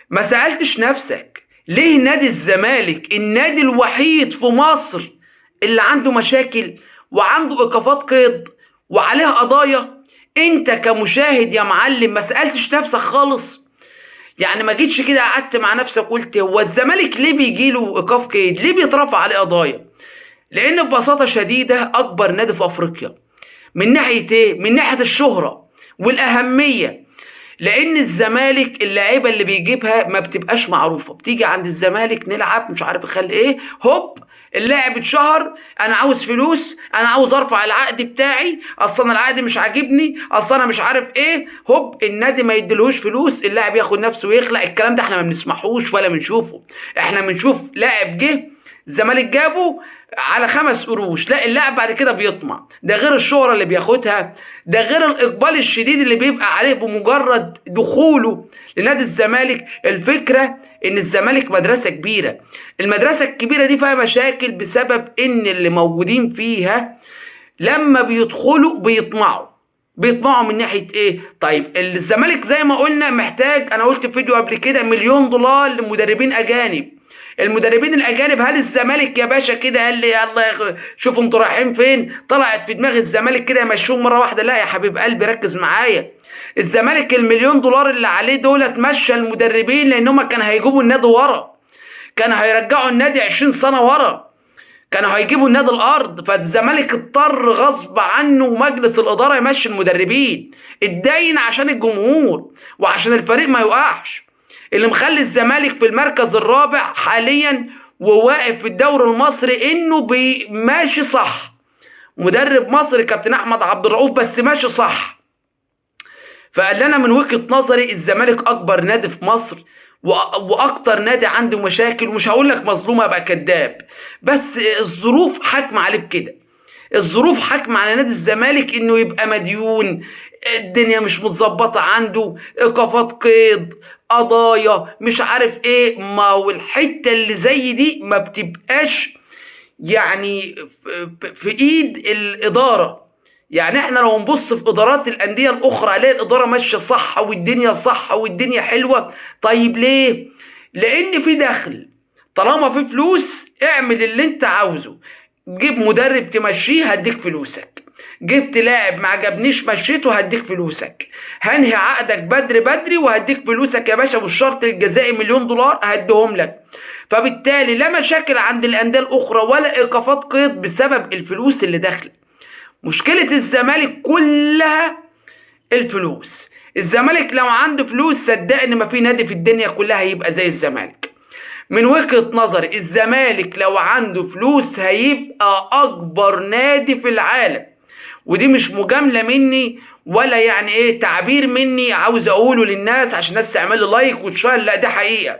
ما سألتش نفسك ليه نادي الزمالك النادي الوحيد في مصر اللي عنده مشاكل وعنده ايقافات قيد وعليه قضايا؟ انت كمشاهد يا معلم ما سألتش نفسك خالص؟ يعني ما جيتش كده قعدت مع نفسك قلت هو الزمالك ليه بيجيله ايقاف قيد؟ ليه بيترفع عليه قضايا؟ لان ببساطة شديدة اكبر نادي في افريقيا من ناحية ايه؟ من ناحية الشهرة والاهمية. لان الزمالك اللعيبة اللي بيجيبها ما بتبقاش معروفة، بتيجي عند الزمالك نلعب مش عارف اخلي ايه، هوب اللاعب اتشهر، انا عاوز فلوس، انا عاوز ارفع العقد بتاعي، اصل انا العقد مش عاجبني، اصل انا مش عارف ايه، هوب النادي ما يديلهوش فلوس، اللاعب ياخد نفسه ويخلق. الكلام ده احنا ما بنسمعهوش ولا بنشوفه، احنا بنشوف لاعب جه الزمالك جابه على 5 قروش، لا اللاعب بعد كده بيطمع. ده غير الشهرة اللي بياخدها، ده غير الإقبال الشديد اللي بيبقى عليه بمجرد دخوله لنادي الزمالك. الفكرة إن الزمالك مدرسة كبيرة، المدرسة الكبيرة دي فيها مشاكل بسبب إن اللي موجودين فيها لما بيدخلوا بيطمعوا. بيطمعوا من ناحية إيه؟ طيب الزمالك زي ما قلنا محتاج، أنا قلت في فيديو قبل كده، $1,000,000 لمدربين أجانب. المدربين الاجانب هل الزمالك يا باشا كده قال لي يلا شوفوا انتوا رايحين فين؟ طلعت في دماغ الزمالك كده يمشوهم مرة واحدة؟ لا يا حبيب قلبي ركز معايا، الزمالك $1,000,000 اللي عليه دولت مشى المدربين لان هم كانوا هيجيبوا النادي ورا، كانوا هيرجعوا النادي 20 سنة ورا، كانوا هيجيبوا النادي الارض. فالزمالك اضطر غصب عنه ومجلس الادارة يمشي المدربين، اتدين عشان الجمهور وعشان الفريق ما يقعش. اللي مخلي الزمالك في المركز الرابع حاليا وواقف في الدوري المصري انه ماشي صح، مدرب مصري كابتن احمد عبد الرؤوف بس ماشي صح. فقال لنا من وجهة نظري الزمالك اكبر نادي في مصر واكتر نادي عنده مشاكل، ومش هقول لك مظلوم ابقى كذاب، بس الظروف حاكمه عليه بكده. الظروف حاكمه على نادي الزمالك انه يبقى مديون، الدنيا مش متظبطه عنده، ايقافات قيد، قضايا، مش عارف ايه. ما هو الحتة اللي زي دي ما بتبقاش يعني في ايد الادارة. يعني احنا لو نبص في ادارات الاندية الاخرى الاقي الادارة ماشية صح والدنيا صح والدنيا حلوة. طيب ليه؟ لان في دخل، طالما في فلوس اعمل اللي انت عاوزه، جيب مدرب تمشيه هديك فلوسك، جبت لاعب ما عجبنيش مشيته هديك فلوسك، هنهي عقدك بدري بدري وهديك فلوسك يا باشا، والشرط الجزائي $1,000,000 هديهم لك. فبالتالي لا مشاكل عند الاندية الاخرى ولا ايقافات قيد بسبب الفلوس اللي داخله. مشكلة الزمالك كلها الفلوس. الزمالك لو عنده فلوس صدقني ما في نادي في الدنيا كلها هيبقى زي الزمالك. من وجهة نظري الزمالك لو عنده فلوس هيبقى أكبر نادي في العالم، ودي مش مجاملة مني ولا يعني ايه تعبير مني عاوز اقوله للناس عشان الناس تعمل لي like وتشير، لا ده حقيقة.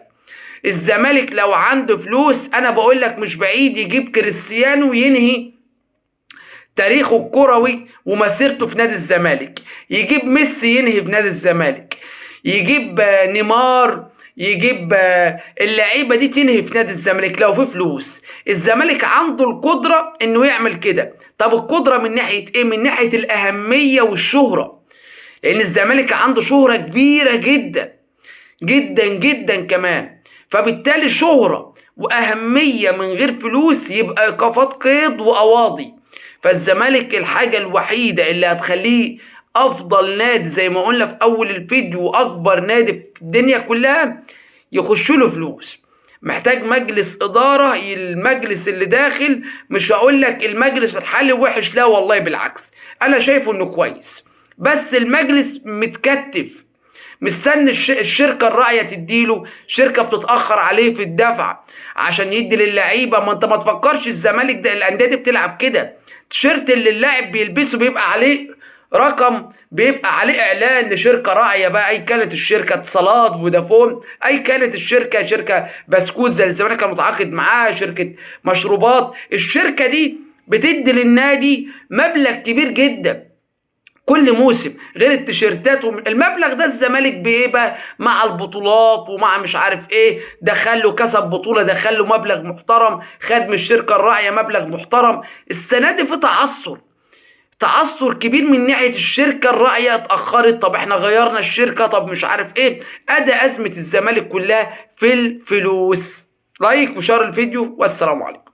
الزمالك لو عنده فلوس انا بقول لك مش بعيد يجيب كريستيانو وينهي تاريخه الكروي ومسيرته في نادي الزمالك، يجيب ميسي ينهي في نادي الزمالك، يجيب نيمار، يجيب اللعيبة دي تنهي في نادي الزمالك لو في فلوس. الزمالك عنده القدرة انه يعمل كده. طب القدرة من ناحية ايه؟ من ناحية الاهمية والشهرة، لان الزمالك عنده شهره كبيرة جدا جدا جدا كمان، فبالتالي شهره واهمية من غير فلوس يبقى ايقافات قيد وقواضي. فالزمالك الحاجة الوحيدة اللي هتخليه افضل نادي زي ما قلنا في اول الفيديو، اكبر نادي في الدنيا كلها، يخش له فلوس. محتاج مجلس ادارة، المجلس اللي داخل مش هقول لك المجلس الحالي وحش، لا والله بالعكس انا شايفه انه كويس، بس المجلس متكتف، مستني الشركة الراعيه تديله، شركة بتتاخر عليه في الدفع عشان يدي للعيبة. ما انت ما تفكرش الزمالك ده الاندية دي بتلعب كده، التيشيرت اللي اللاعب بيلبسه بيبقى عليه رقم، بيبقى عليه اعلان لشركة راعيه بقى، اي كانت الشركة، اتصالات، فودافون، اي كانت الشركة، شركة بسكوت زي الزمالك كان متعاقد معاها، شركة مشروبات، الشركة دي بتدي للنادي مبلغ كبير جدا كل موسم، غير التيشيرتات المبلغ ده الزمالك بيبقى مع البطولات ومع مش عارف ايه، دخله كسب بطولة دخله مبلغ محترم، خد من الشركة الراعية مبلغ محترم. السنة دي في تعثر، تعثر كبير من ناحية الشركة الراعيه، اتاخرت، طب احنا غيرنا الشركة، طب مش عارف ايه. ادي ازمة الزمالك كلها في الفلوس. like و share الفيديو، والسلام عليكم.